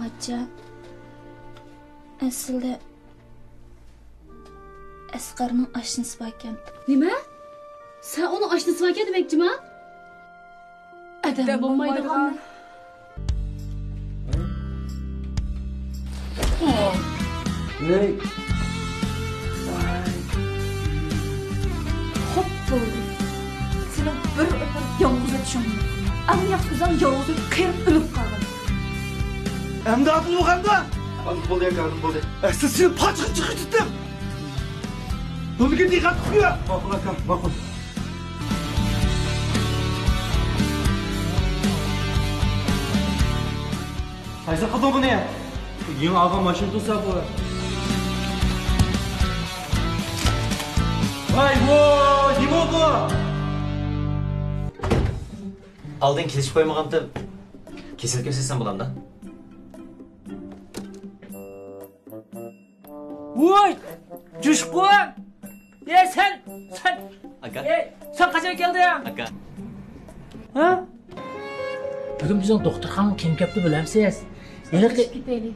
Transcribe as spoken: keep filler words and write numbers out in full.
ئاچا، ئەسلىدە ئەسقەرنىڭ ئاشنىسى باركەن. نېمە؟ سەن ئۇنىڭ ئاشنىسى باركەن دېمەكچىما؟ ئادەم بولمايدىغان. ھەي. خوپ بولدى. سېنىڭ بىر ئۆمۈر يالغۇز ئۆتۈشۈڭ مۇمكىن. ئەڭ ياخشى ئۆزۈڭ يالغۇز ئۆتۈپ قېرىپ ئۆلۈپ قالغىن. ئەمدى ئادىل بولغاندا. ئادىل بولدى ئاكا، ئادىل بولدى. ئەسلى سېنى پاچىقى چىقىپ كېتىم. بۇنىڭغا دىققەت قىلغىن. ماقۇل ئاكا، ماقۇل. قايسى قىلدىڭ بۇنى؟ يېڭى ئالغان ماشىنا تۇرسا بۇ. ۋاي ۋوي، نېمە بۇ؟ ئالدىن كېلىشىپ قويمىغانتىم. كېسەل كۆرسەتسەم بولامدا؟ ۋوي، جۇشقۇن! ئەي، سەن، سەن، ئاكا. ئەي، سەن قاچان كەلدىڭ؟ ئاكا. ھە؟ بۈگۈن بىزنىڭ دوختۇرخانىغا كىم كەپتۇ بىلەمسىز؟ ھېلىقى. كېتەيلى.